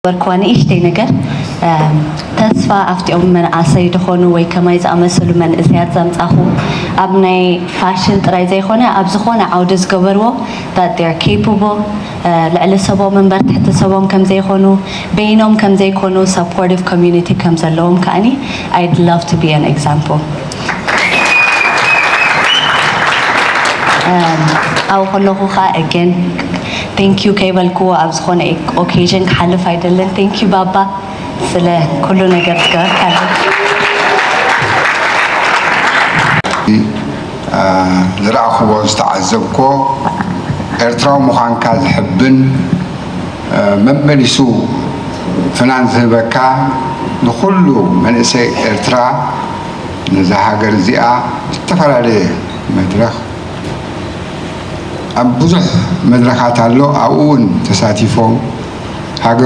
በርክዋ ንእሽተይ ነገር ተስፋ ኣብቲኦም መናእሰይ ዝኾኑ ወይ ከማይ ዝኣመሰሉ መንእሰያት ዘምጻኹ ኣብ ናይ ፋሽን ጥራይ ዘይኮነ ኣብ ዝኾነ ዓውዲ ዝገበርዎ that they are capable ልዕሊ ሰቦም እምበር ትሕቲ ሰቦም ከም ዘይኮኑ በይኖም ከም ዘይኮኑ supportive community ከም ዘለዎም ከኣኒ I'd love to be an example ኣብኡ ከለኹ ከዓ again thank you ከይበልክዎ ኣብ ዝኾነ occasion ክሓልፍ ኣይደልን thank you ባባ ስለ ኩሉ ነገር ዝገበርካሉ ዝረኣኽዎ ዝተዓዘብኮ ኤርትራዊ ምዃንካ ዝሕብን መመሊሱ ፍናን ዝህበካ ንኹሉ መንእሰይ ኤርትራ ነዛ ሃገር እዚኣ ዝተፈላለየ መድረኽ ኣብ ብዙሕ መድረኻት ኣሎ ኣብኡ እውን ተሳቲፎም ሃገር